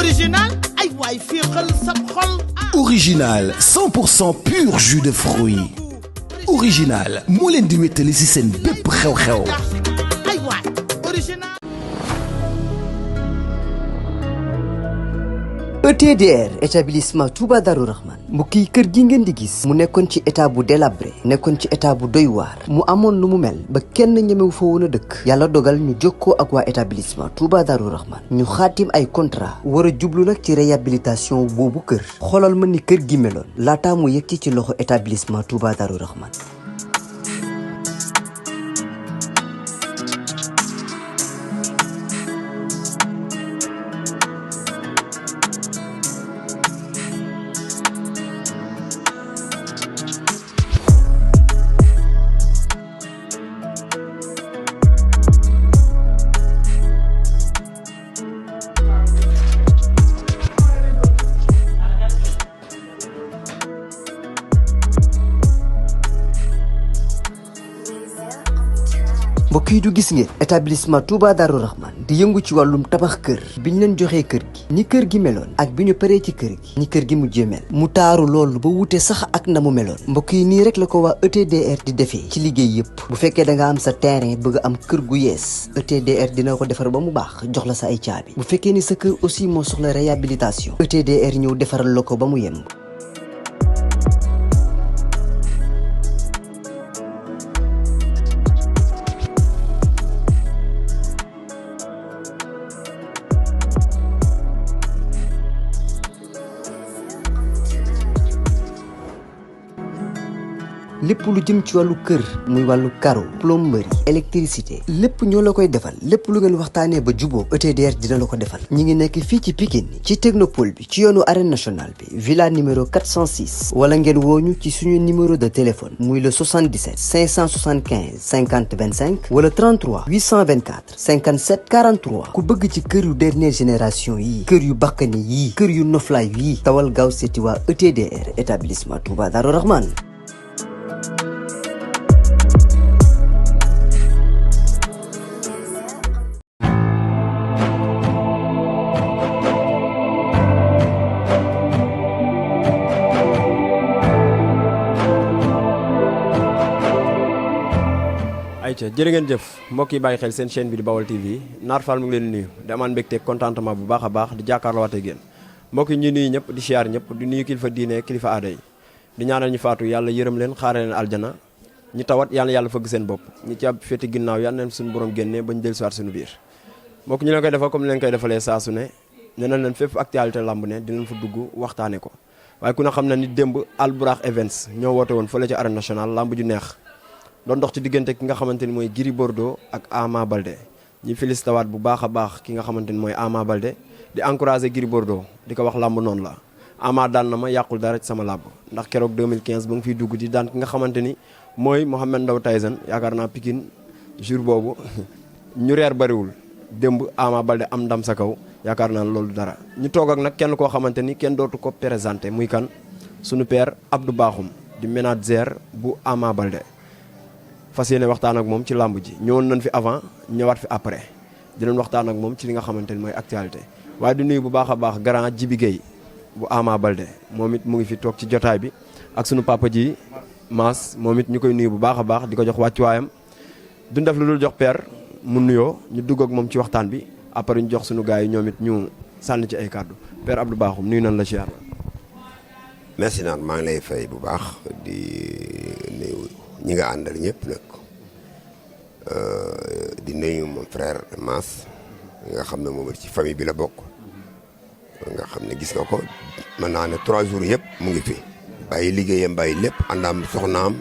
original ay waay féexal sa xol. Original 100% pur jus de fruits. Original moo leen di wéttali ci seen bépp xew-xew. ay waay original. ETDR établissement Touba Darou Rahman mbokk yi kër gi ngeen di gis mu nekkoon ci état bu délabré nekkoon ci état bu doy waar mu amoon lu mu mel ba kenn ñemewu fa woon a dëkk yàlla dogal ñu jokkoo ak waa établissement Touba Darou Rahman ñu xaatim ay contrat war a jublu nag ci réhabilitation boobu kër xoolal ma ni kër gi meloon laataa mu yegg ci loxo établissement Touba Darou Rahman. mbokk yi du gis ngeen établissement Touba Darou Rahman di yëngu ci wàllum tabax kër bi ñu leen joxee kër gi ni kër gi meloon ak bi ñu paree ci kër gi ni kër gi mujjee mel mu taaru loolu ba wute sax ak na mu meloon mbokk yi nii rek la ko waa ETDR di defee ci liggéey yëpp bu fekkee da nga am sa terrain bëgg am kër gu yees ETDR dina ko defar ba mu baax jox la sa ay caabi bu fekkee ni sa kër aussi moo soxla réhabilitation ETDR ñëw defaral la ko ba mu yem. lépp lu jëm ci wàllu kër muy wàllu carreau plomberie électricité lépp ñoo la koy defal lépp lu ngeen waxtaanee ba juboo ETDR dina la ko defal ñi ngi nekk fii ci Pikine ci technopole bi ci yoonu arène nationale bi villa numéro 406 wala ngeen wooñu ci suñu numéro de téléphone muy le 77 575 50 25 wala 33 824 57 43 ku bëgg ci kër yu dernière génération yi kër yu bakkani yi kër yu noflaay yi tawal gaaw seeti waa ETDR établissement Touba Darou Rahman. jërë ngeen jëf mbokk yi bàyyi xel seen chaîne bi di Baol TV Naar Fall mu ngi leen di nuyu di amaan mbégte contentement bu baax a baax di jàkkaarloo waate génn mbokk yi ñu nuyu ñëpp di siyaar ñëpp di nuyu kilifa diine kilifa aada yi di ñaanal ñu faatu yàlla yërëm leen xaare leen aljana ñi tawat yàlla fëgg seen bopp ñi ci ab féeti ginnaaw yàlla leen suñu borom génnee bañ del siwaat suñu biir mbokk ñu leen koy defal comme leen koy defalee saa su ne nee nañ leen fépp actualité lamb ne dinañ fa dugg waxtaane ko waaye ku ne xam na ni démb Albourakh Events ñoo woote woon fële ci arène nationale lamb ju neex doon dox ci diggante ki nga xamante ni mooy Gris Bordeaux ak Ama Baldé ñi félicité waat bu baax a baax ki nga xamante ni mooy Ama Baldé di encouragé Gris Bordeaux di ko wax làmb noonu la Ama daan na ma yàqul dara ci sama làmb ndax keroog 2015 ba nga fiy dugg di daan ki nga xamante ni mooy Mohamed Ndao Tyson yaakaar naa Pikine jour boobu ñu reer bariwul démb Ama Baldé am ndam sa kaw yaakaar naa loolu dara ñu toog ak nag kenn koo xamante ni kenn dootu ko présenté muy kan sunu père Abdou Bakhoum di manager bu Ama Baldé fas yéene waxtaan ak moom ci làmb ji ñëwoon nañ fi avant ñëwaat fi après dinañ waxtaan ak moom ci li nga xamante ni mooy actualité waaye di nuyu bu baax a baax grand Jibi Gueye bu Ama Baldé moom it mu ngi fi toog ci jotaay bi ak sunu papa ji Maas moom it ñu koy nuyu bu baax a baax di ko jox wàccuwaayam duñ def lu dul jox père mu nuyoo ñu dugg ak moom ci waxtaan bi après ñu jox sunu gars yi ñoom it ñu sànni ci ay kàddu père Abdou Bakhoum nuyu nañ la ci yàlla. merci naan maa ngi lay fay bu baax di nuyu ñi nga àndal ñëpp nag di nuyu mon frère Mass nga xam ne moom ci famille bi la bokk nga xam ne gis nga ko mën naa ne 3 jours yëpp mu ngi fi bàyyi liggéeyam bàyyi lépp àndaam soxnaam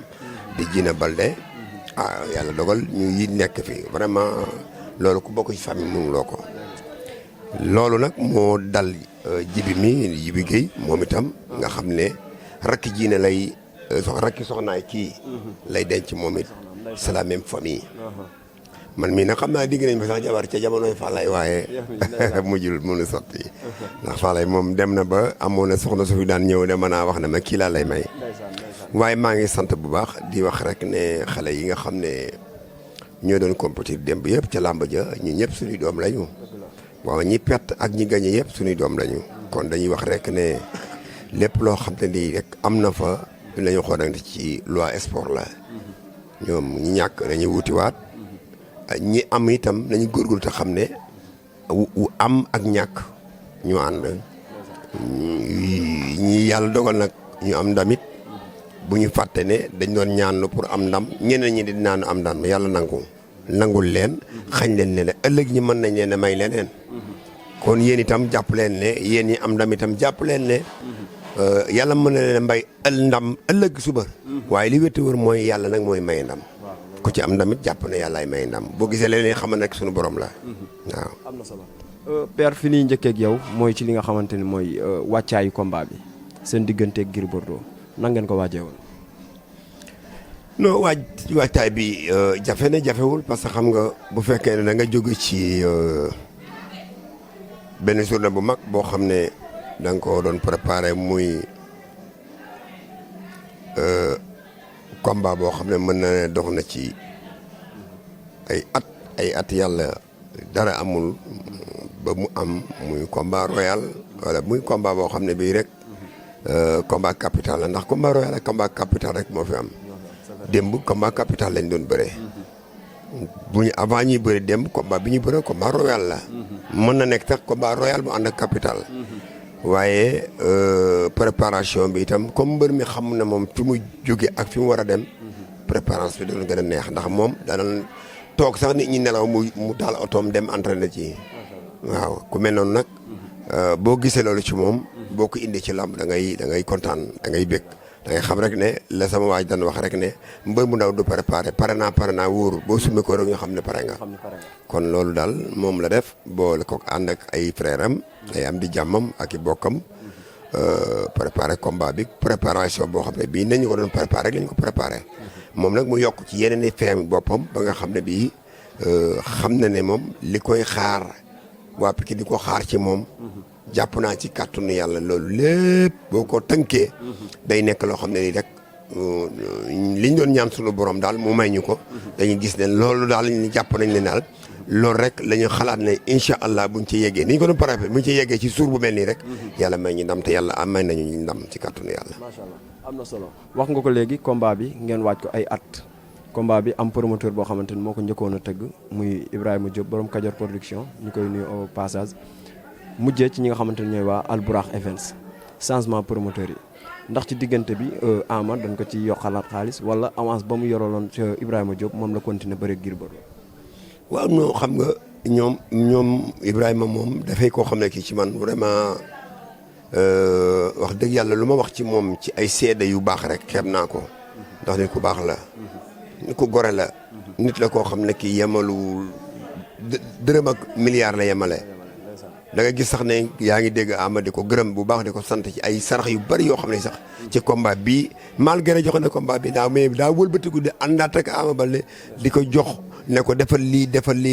di Djina Baldé yàlla dogal ñu yi nekk fi vraiment loolu ku bokk ci famille mënuloo ko loolu nag moo dal Jibi Gueye moom itam nga xam ne rakki Djina lay rakki soxnaay kii lay denc moom it c'est la même famille man mii nag xam naa digg nañ fa sax jabar ca jamonoy Falaye waaye mujjul mënu sotti ndax Falaye moom dem na ba amoon na soxna su fi daan ñëw de mën naa wax ne ma kii laa lay may waaye maa ngi sant bu baax di wax rek ne xale yi nga xam ne ñoo doon compétir démb yëpp ca làmb ja ñi ñëpp suñuy doom lañu waaw ñi perte ak ñi gagné yëpp suñuy doom lañu. kon dañuy wax rek ne lépp loo xam te ni rek am na fa la ñu xool rek ci loi sport la ñoom ñi ñàkk dañuy wutiwaat ñi am itam nañu góorgóorlu te xam ne am ak ñàkk ñu ànd ñi yàlla dogal nag ñu am ndamit bu ñu fàtte ne dañ doon ñaanlu pour am ndam ñeneen ñi di naanu am ndam yàlla nangul leen xañ leen ne ëllëg ñi mën nañ leen a may leneen kon yéen itam jàpp leen ne yéen ñi am ndam itam jàpp leen ne yàlla mën na leen mbay ndam ëllëg suba waaye li wétti wër mooy yàlla nag mooy may ndam ku ci am ndamit jàpp ne yàllaay may ndam boo gisee leneen xam ne rek suñu borom la waaw. am na solo père fi ñuy njëkkee ak yow mooy ci li nga xamante ni mooy wàccaayu combat bi seen digganteeg Gris Bordeaux nan ngeen ko waajee woon. non waajtaay bi jafe na jafewul parce que xam nga bu fekkee ne da nga jóge ci benn journée bu mag boo xam ne da nga ko doon préparé muy combat boo xam ne mën na ne dox na ci ay at yàlla dara amul ba mu am muy combat royal wala muy combat boo xam ne bii rek combat capital la ndax combat royal ak combat capital rek moo fi am démb combat capital lañ doon bëree bu ñu avant ñuy bëri démb combat bi ñu bëree combat royal la mën na nekk sax combat royal bu ànd ak capital waaye préparation bi itam comme mbër mi xam na moom fi mu jóge ak fi mu war a dem préparation bi doon gën a neex ndax moom danañ toog sax nit ñi nelaw mu taal otoom dem entraîné ci waaw ku mel noonu nag boo gisee loolu ci moom boo ko indi ci làmb da ngay kontaan da ngay bég da ngay xam rek ne la sama waaj dan wax rek ne mbër mu ndaw du préparé pare naa wóoru boo summi ko rek ñu xam ne pare nga kon loolu daal moom la def boole ko ànd ak ay frère am ay am di jàmmam ak i bokkam préparé combat bi préparation boo xam ne bii nañu ko doon préparé rek lañu ko préparé moom nag mu yokk ci yeneen i feem boppam ba nga xam ne bii xam na ne moom li koy xaar waa Pikine di ko xaar ci moom jàpp naa ci kàttanu yàlla loolu lépp boo ko tënkee day nekk loo xam ne nii rek liñ doon ñaan sunu borom daal mu may ñu ko dañuy gis ne loolu daal ñu jàpp nañ ne daal loolu rek la ñu xalaat ne incha allah buñ ci yeggee ni ñu ko doon préparé buñ ci yeggee ci suur bu mel nii rek yàlla may ñu ndam te yàlla may nañu ñu ndam ci kàttanu yàlla. macha allah am na solo wax nga ko léegi combat bi ngeen waaj ko ay at combat bi am promoteur boo xamante ni moo ko njëkkoon a tëgg muy Ibrahima Diop borom Kajoor production ñu koy nuyu au passage mujjee ci ñi nga xamante ni ñooy waa Alburax Events changement promoteur yi ndax ci diggante bi Ama dañ ko ci yokkalaat xaalis wala avance ba mu yoroloon ci Ibrahima Diop moom la continuer bëre Gris Bordeaux. waaw non xam nga ñoom Ibrahima moom dafay koo xam ne kii ci man vraiment wax dëgg yàlla lu ma wax ci moom ci ay seede yu baax rek xeeb naa ko ndax nit ku baax la nit ku gore la nit la koo xam ne kii yemalu dërëm ak milliard la yemale da nga gis sax ne yaa ngi dégg Ama di ko gërëm bu baax di ko sant ci ay sarax yu bari yoo xam ne sax ci combat bi malgré joxe na combat bi daa wëlbatiku di àndaat ak Ama Baldé di ko jox ne ko defal lii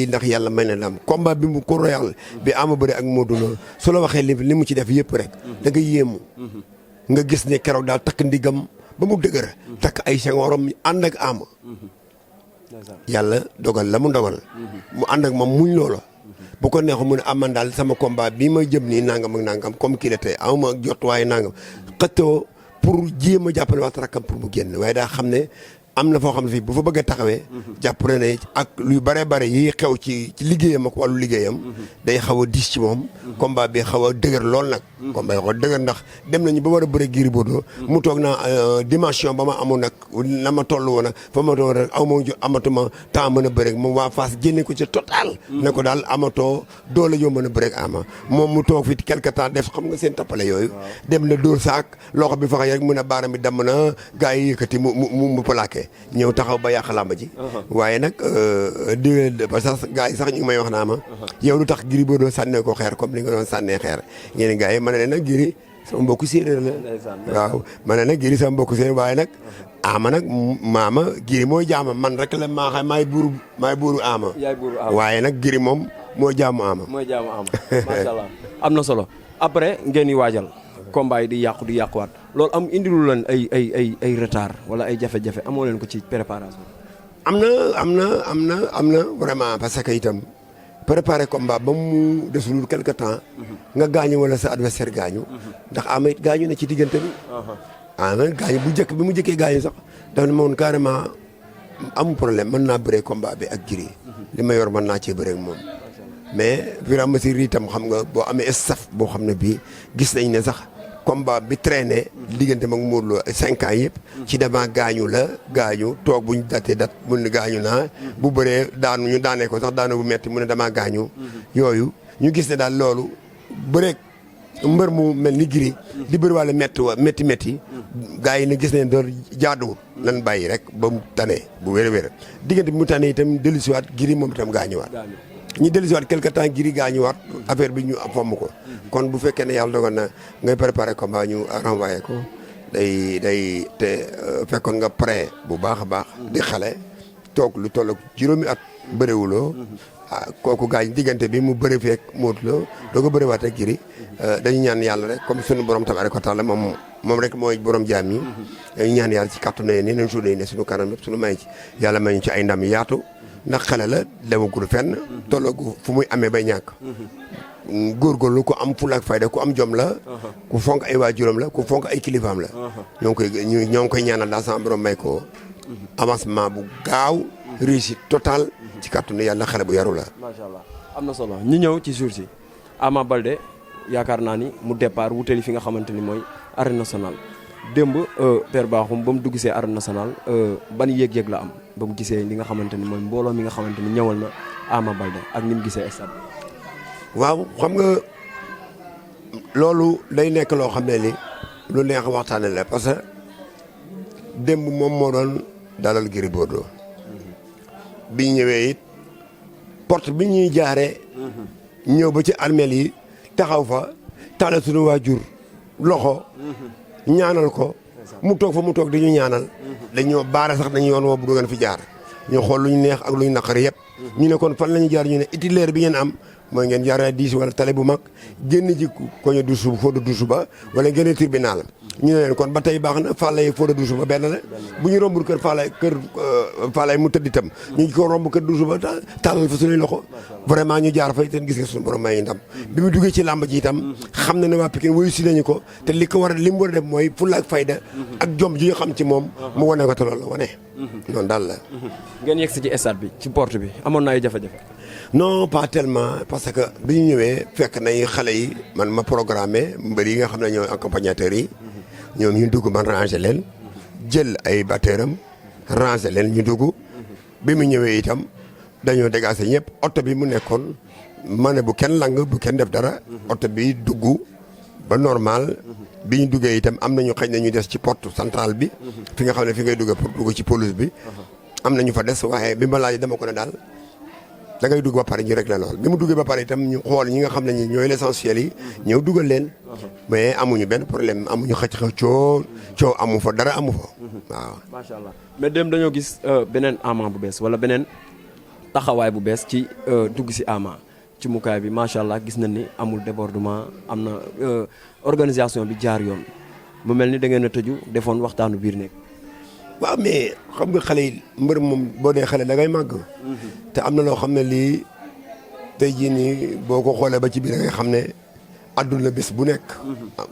ndax yàlla may na ndam combat bi mu ko royal bi Ama Baldé ak Modou Lo su la waxee li mu ci def yëpp rek da nga yéemu nga gis ne keroog daal takk ndigam ba mu dëgër takk ay sengorom ànd ak Ama yàlla dogal la mu dogal mu ànd ak moom muñ loola bu ko neexoon mu ne aman daal sama combat bii ma jëm nii nangam ak nangam comme kii la tey awma jot waaye nangam xëttoo pour jéem a jàppale waxtu rakkam pour mu génn waaye daa xam ne am na foo xam ne fii bu fa bëgg a taxawee jàpp na ne ak luy bare bare yi xew ci liggéeyam ak wàllu liggéeyam day xaw a diis ci moom combat bi xaw a dëgër lool nag combat yi xaw a dëgër ndax dem nañu ba war a bëre Gris Bordeaux mu toog naa dimension ba ma amoon nag na ma toll woon nag fa ma toog rek aw ma amatuma temps mën a bëre moom waa Fass génne ko ci total ne ko daal amatoo doole yoo mën a bëre Ama moom mu toog fi quelque temps def xam nga seen tappale yooyu dem na dóor saak loxo bi fa xëy rek mun a baaram bi damm na gars yi yëkkati mu plaqué ñëw taxaw ba yàq làmb ji waaye nag parce que gars yi sax ñu ngi may wax naa ma yow lu tax Gris Bordeaux sànnee ko xeer comme li nga doon sànnee xeer ñeneen gars yi ma ne leen nag Gris sama mbokku séeréer la waaw ma ne nag Gris sama mbokku séeréer waaye nag Ama nag maama Gris mooy jaama man rek la maa xam maay buuru Ama waaye nag Gris moom mooy jaamu Ama macha allah am na solo après ngeen di waajal combat yi di yàquwaat loolu am indilu leen ay retard wala ay jafe-jafe amoo leen ko ci préparation am na vraiment parce que itam préparer combat ba mu desul quelque temps nga gaañu wala sa adversaire gaañu ndax Ama it gaañu ne ci diggante bi Ama gaañu bu njëkk bi mu njëkkee gaañu sax dafa ne ma woon carrément amul problème mën naa bëree combat bi ak Gris li ma yor mën naa cee bëree ak moom mais fur et à mesure itam xam nga boo amee staff boo xam ne bii gis nañ ne sax combat bi traîné diggante mag Modou Lo 5 ans yëpp ci dama gaañu la gaañu toog buñ datee dat mun ne gaañu naa bu bëree daanu ñu daanee ko sax daanu bu metti mu ne damaa gaañu yooyu ñu gis ne daal loolu bëreeg mbër mu mel ni Gris di bëri wàlla métti gars yi ne gis nañ doon jaaduwul lan bàyyi rek ba mu tane bu wér diggante bi mu tane itam dellusiwaat Gris moom itam gaañuwaat ñu dellusiwaat quelque temps Gris gaañuwaat affaire bi ñu fomm ko kon bu fekkee ne yàlla dogal na ngay préparé combat ñu renvoyé ko day te fekkoon nga prêt bu baax a baax di xale toog lu toll ak juróomi at bëriwuloo kooku gaañ diggante bi mu bëri feek Modou Lo doo ko bëriwaat ak Gris dañu ñaan yàlla rek comme sunu borom tabaaraka wa taala moom rek mooy borom jaam yi dañu ñaan yàlla ci kàttu na ne journée yi ne suñu kanam yëpp suñu may ci yàlla may ñu ci ay ndam yaatu ndax xale la demagul fenn tollagu fu muy amee bay ñàkk góorgóorlu ku am fulla ak fayda ku am jom la ku fonk ay waajuram la ku fonk ay kilifaam la ñoo ngi koy ñaanal daal sama borom may ko avancement bu gaaw réussite totale ci kàttanu yàlla xale bu yaru la macha allah am na solo ñu ñëw ci jour si Ama Baldé yaakaar naa ni mu départ wutali fi nga xamante ni mooy arène nationale démb Père Bakhoum ba mu dugg see arène nationale ban yëg-yëg la am ba mu gisee li nga xamante ni mooy mbooloo mi nga xamante ni ñëwal na Ama Baldé ak ni mu gisee stade bi. waaw xam nga loolu day nekk loo xam ne li lu neex waxtaane la parce que démb moom moo doon dalal Gris Bordeaux bi ñëwee it porte bi ñuy jaaree ñëw ba ci armeel yi taxaw fa tàllal suñu waajur loxo ñaanal ko mu toog fa mu toog di ñu ñaanal dañoo baare sax dañu yoon woo bu ngeen fi jaar ñu xool lu ñu neex ak lu ñu naqari yëpp ñu ne kon fan la ñu jaar ñu ne itinéraire bi ngeen am mooy ngeen jaaree 10 wala tali bu mag génn ji ko ñu dusu foo de dusu ba wala génne tribunal ñu ne leen kon ba tey baax na Falaye foo de dusu ba benn la bu ñu rombul kër Falaye mu tëdd itam ñu ngi ko romb kër dusu ba tàllal fa suñuy loxo vraiment ñu jaar fa itam gis nga suñu borom may ndam bi mu duggee ci làmb ji itam xam na ne waa Pikine wuyu si nañu ko te li ko war a li mu war a def mooy fulla ak fayda ak jom ji ñu xam ci moom mu wane ko te loolu la wane noonu daal la ngeen yegg si ci stade bi ci porte bi amoon na ay jafe-jafe non pas tellement parce que bi ñu ñëwee fekk nañ xale yi man ma programmé mbër yi nga xam ne ñooy accompagnateurs yi ñoom ñu dugg man ranger leen jël ay batteuram ranger leen ñu dugg bi mu ñëwee itam dañoo dégager ñëpp oto bi mu nekkoon ma ne bu kenn lang bu kenn def dara oto bi dugg ba normal bi ñu duggee itam am nañu xëy na ñu des ci porte centrale bi fi nga xam ne fi ngay dugg pour dugg ci police bi am nañu fa des waaye bi ma laaj dama ko ne daal da ngay dugg ba pare ñu réglé lool bi mu duggee ba pare itam ñu xool ñi nga xam ne ñi ñooy l'essentiel yi ñëw dugal leen mais amuñu benn problème amuñu xëcc coow amu fa dara amu fa waaw. macha allah mais dem dañoo gis beneen Ama bu bees wala beneen taxawaay bu bees ci dugg si Ama ci mukaay bi macha allah gis nañ ni amul débordement am na organisation bi jaar yoon mu mel ni da ngeen a tëju defoon waxtaanu biir nekk. waaw mais xam nga xale yi mbër moom boo dee xale da ngay màgg. te am na loo xam ne lii tey jii nii boo ko xoolee ba ci biir da ngay xam ne àdduna bés bu nekk.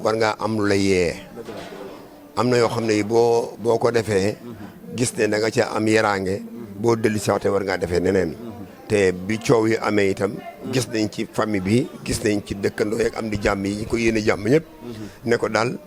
war ngaa am lu la yee. am na yoo xam ne yi boo ko defee. gis ne da nga ca am yeraange. boo dellu si waxte war ngaa defee neneen. te bi coow yi amee itam. gis nañ ci famille bi gis nañ ci dëkkandoo yeeg am di jàmm yi ñu ko yéene jàmm ñëpp. ne ko daal.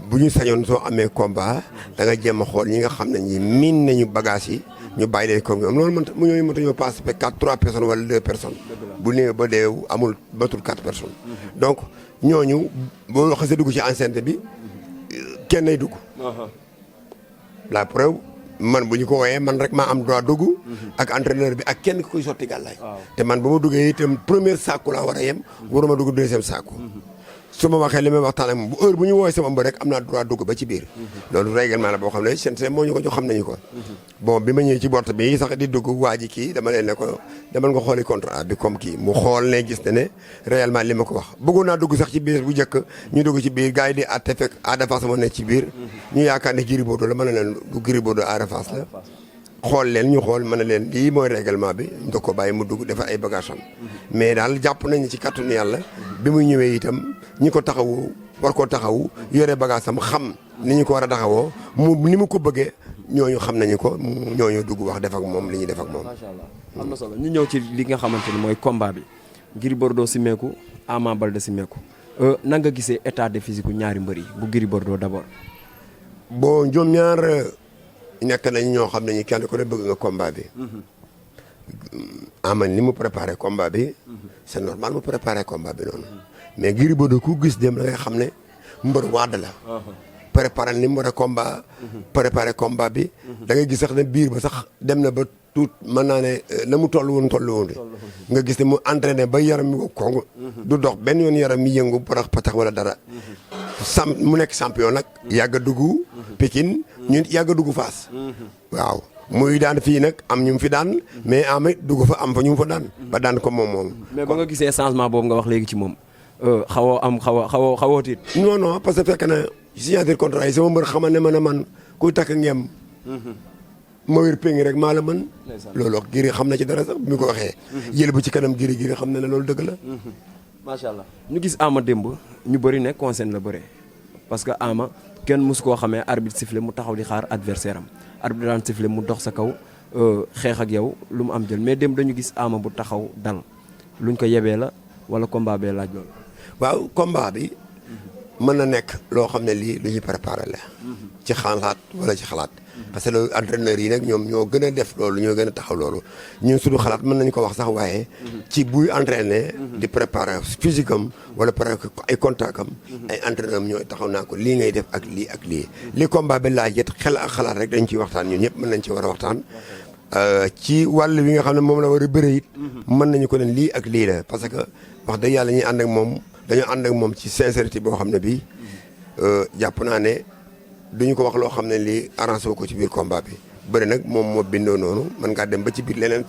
bu ñu sañoon soo amee combat da nga jéem a xool ñi nga xam ne ñi miin nañu bagage yi ñu bàyyi leen comme ñoom loolu mu ñooñu mënta ñoo participer 3 personnes wala 2 personnes bu néew ba dee amul batul 4 personnes donc ñooñu boo xasee dugg ci enceinte bi kenn nay dugg la preuve man bu ñu ko wooyee man rek maa am droit dugg ak entraîneur bi ak kenn ku koy sotti gàllaay te man ba ma duggee itam première sàkku laa war a yem waruma dugg deuxième sàkku su ma waxee li may waxtaan ak moom bu heure bu ñu woowee sama mbër rek am naa droit dugg ba ci biir loolu règlement la boo xam ne CNG moo ñu ko jox xam nañu ko bon bi ma ñëwee ci borte bi sax di dugg waa ji kii dama leen ne ko demal nga xooli contrat bi comme kii mu xool ne gis ne réellement li ma ko wax bëggoon naa dugg sax ci biir bu njëkk ñu dugg ci biir gars yi di àtte fekk Ada Fass ma ne ci biir ñu yaakaar ne Gris Bordeaux la mën na leen du Gris Bordeaux Ada Fass la xool leen ñu xool mën na leen lii mooy règlement bi nga ko bàyyi mu dugg defar ay bagage am mais daal jàpp nañu ci kàttanu yàlla bi muy ñëwee itam ñi ko taxawu war koo taxawu yore bagage am xam ni ñu ko war a taxawoo ni mu ko bëggee ñooñu xam nañu ko ñooñu dugg wax def ak moom li ñuy def ak moom. macha allah am na solo ñu ñëw ci li nga xamante ni mooy combat bi Gris Bordeaux simeeku Ama Baldé simeeku na nga gisee état de physique ñaari mbër yi bu Gris Bordeaux d'abord. bon ñoom ñaar nekk nañ ñoo xam ne ñu kenn ku ne bëgg nga combat bi. Ama ni mu préparé combat bi. c'est normal mu préparé combat bi noonu. mais Gris Bordeaux ku gis dem da ngay xam ne mbër wadd la. préparé ni mu war a combat. préparé combat bi. da ngay gis sax ne biir ba sax dem na ba tuut mën naa ne na mu toll woon nga gis ne mu entraîné ba yaram mi ko du dox benn yoon yaram mi yëngu patax wala dara. mu nekk champion nag. yàgg a dugg Pikine ñun yàgg a dugg Fass. waaw muy daan fii nag am ñu fi daan. mais am dugg fa am fa ñu fa daan. ba daan ko moom. mais ba nga gisee changement boobu nga wax léegi ci moom. xawoo tiit. non parce que fekk na signature contrat yi sama mbër xamal ne man kuy takk ngem. ma wér péngi rek maa la mën. loolu wax Gris xam na ci dara sax bi mu ko waxee. yël bu ci kanam Gris xam na ne loolu dëgg la. macha allah ñu gis Ama démb ñu bëri ne conseil la bëre parce que Ama kenn mosu koo xamee arbitre sifflé mu taxaw di xaar adversaire am arbitre daan sifflé mu dox sa kaw xeex ak yow lu mu am jël mais démb dañu gis Ama bu taxaw dal luñ ko yebee la wala combat bee laaj loolu. waaw combat bi mën na nekk loo xam ne lii lu ñuy préparé la. ci xalaat wala ci xalaat. parce que loolu entraîneurs yi nag ñoom ñoo gën a def loolu ñoo gën a taxaw loolu ñun suñu xalaat mën nañu ko wax sax waaye. ci buy entraîner. di préparer physique am wala préparer ay contact am. ay entraîneurs am ñooy taxaw naa ko lii ngay def ak lii ak lii. li combat bi laaj it xel ak xalaat rek dañ ciy waxtaan ñun ñëpp mën nañ ci war a waxtaan. ci wàll wi nga xam ne moom la war a bëre it. mën nañu ko ne lii ak lii la parce que wax dëgg yàlla ñuy ànd ak moom dañoo ànd ak moom ci sincérité boo xam ne bii jàpp naa ne. duñu ko wax loo xam ne lii arrangé wu ko ci biir combat bi bëri nag moom moo bindoo noonu mën ngaa dem ba ci biir leneen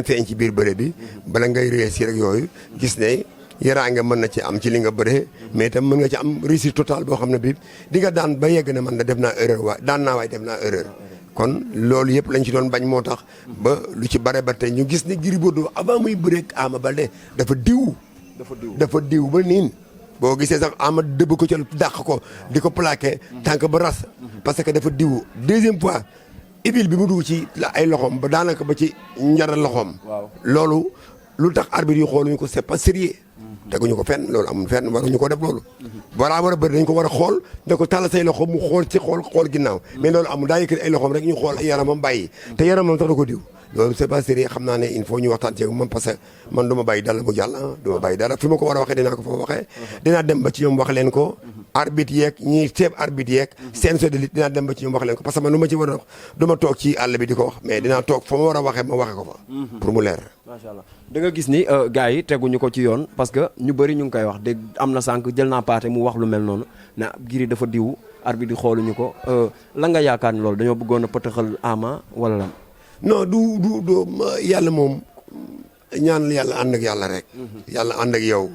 feeñ ci biir bëre bi bala ngay réussir ak yooyu gis ne yaraange mën na ci am ci li nga bëree mais itam mën nga ci am réussite totale boo xam ne bii di nga daan ba yegg ne man da def naa erreur waaye daan naa waaye def naa erreur kon loolu yëpp lañ ci doon bañ moo tax ba lu ci bare ba tey ñu gis ne Gris Bordeaux avant muy bëreeg Ama Baldé dafa diw ba niin boo gisee sax Ama dëbb ko ca dàq ko di ko plaqué tànk ba ras parce que dafa diw deuxième fois ibil bi mu dugg ci ay loxoom ba daanaka ba ci njara loxoom loolu lu tax arbitre yi xooluñu ko c'est pas sérieux teguñu ko fenn loolu amul fenn waruñu ko def loolu balaa war a bëri dañ ko war a xool da ko tàll say loxoom mu xool ci xool ginnaaw mais loolu amul daa yëkkati ay loxoom rek ñu xool ay yaramam bàyyi te yaramam tax da ko diw loolu c'est pas sérieux xam naa ne il faut ñu waxtaan ci moom parce que man du ma bàyyi dara mu jàll du ma bàyyi dara fi ma ko war a waxee dinaa ko fa waxee dinaa dem ba ci ñoom wax leen ko arbitre yeeg ñiy seeb arbitre yeeg seen de lutte dinaa dem ba ci ñoom wax leen ko parce que man lu ma ci war a wax du ma toog ci àll bi di ko wax mais dinaa toog fa ma war a waxee ma waxee ko fa pour mu leer macha allah da nga gis ni gars yi teguñu ko ci yoon parce que ñu bëri ñu ngi koy wax dégg am na sànq jël naa paate mu wax lu mel noonu ne Gris dafa diw arbitre yi xooluñu ko la nga yaakaar ni loolu dañoo bëggoon a pëtëxal Ama wala lan non du yàlla moom ñaan yàlla ànd ak yàlla rek yàlla ànd ak yow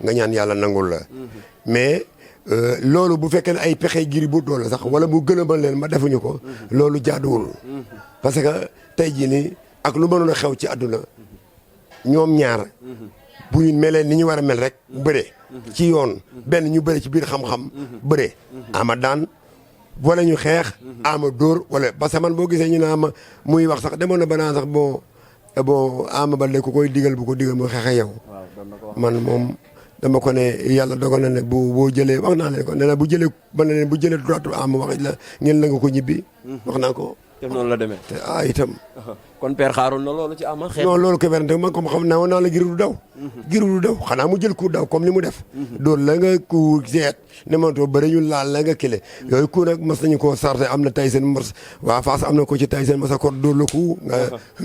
nga ñaan yàlla nangul la mais loolu bu fekkee ne ay pexe Gris Bordeaux la sax wala mu gën a mën leen ma defuñu ko loolu jaaduwul parce que tey jii nii ak lu mënoon a xew ci àdduna ñoom ñaar bu ñu melee ni ñu war a mel rek bëre ci yoon benn ñu bëre ci biir xam-xam bëre ama daan wala ñu xeex Ama dóor wala parce que man boo gisee ñu ne Ama muy wax sax demoon na ba naan sax bon Ama Baldé ku koy digal bu ko digal mu xeex yow. man moom dama ko ne yàlla dogal na ne boo jëlee wax naa leen ko nee na bu jëlee droite Ama wax la ngeen la nga ko ñibbi. wax naa ko. te noonu la demee. te itam. kon père xaaroon na loolu ci Ama xeex. non loolu ko wérante man comme xam naa naa la Gris du daw. Gris du daw xanaa mu jël ku daw comme ni mu def. doon la nga ku seet ne man too bëri ñu laal la nga kile. yooyu ku nag mas nañu koo sarte am na tay seen mars waa Fass am na ko ci tay seen masa ko dóor la ku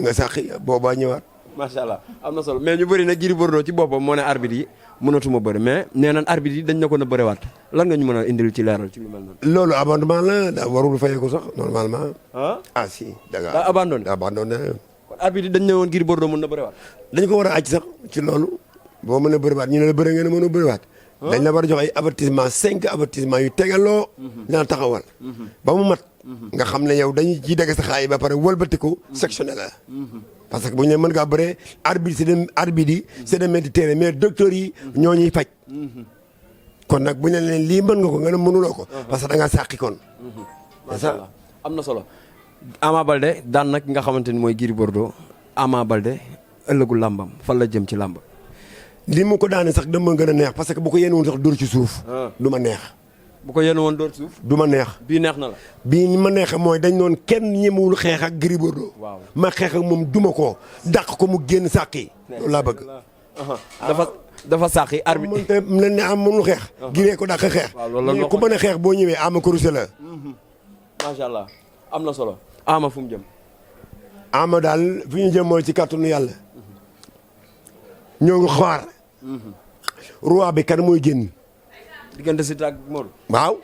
nga sàqi boobaa ñëwaat. macha allah am na solo mais ñu bëri nag Gris Bordeaux ci boppam moo ne arbitre yi mënatuma bëri mais nee nañ arbitre yi dañ na ko na bëriwaat lan nga ñu mën a indil ci leeral ci lu mel noonu. loolu abandonnement la daa warul fayeeku sax normalement. ah si daa abandonné kon arbitre yi dañ ne woon Gris Bordeaux mën na bëriwaat. dañ ko war a àcc sax ci loolu boo mën a bëriwaat ñu ne la bëri ngeen mën a bëriwaat. dañ la war a jox ay avertissement 5 avertissement yu tegaloo. dina taxawal. ba mu mat nga xam ne yow dañuy ciy dagg sa xaay ba pare wëlbati ko sectionné la. parce que bu ñu ne mën ngaa bëree arbitre yi c'est des médecins mais docteurs yi ñoo ñuy faj. kon nag bu ñu leen lii mën nga ko nga ne mënuloo ko. parce que da ngaa sàqi kon. macha allah am na solo. Ama Baldé daan nag nga xamante ni mooy Gris Bordeaux Ama Baldé ëllëgu làmbam fan la jëm ci làmb. li mu ko daane sax dama gën a neex parce que bu ko yéene woon sax dóor ci suuf. du ma neex. bu ko yéene woon dóor ci suuf. du ma neex. bii neex na la. bii ni ma neexee mooy dañ doon kenn ñemewul xeex ak Gris Bordeaux. waaw ma xeex ak moom duma ko dàq ko mu génn sàqi. loolu laa bëgg. dafa sàqi arbitre mënte leen ne am mënul xeex. Gris ko dàq xeex. waaw loolu la ku mën a xeex boo ñëwee ama koruse la. macha allah am na solo. Ama fu mu jëm. ama daal fi ñu jëm mooy ci kàttanu yàlla. ñoo ngi xaar. roi bi kan mooy génn. diggante Siteu ak Modou. waaw.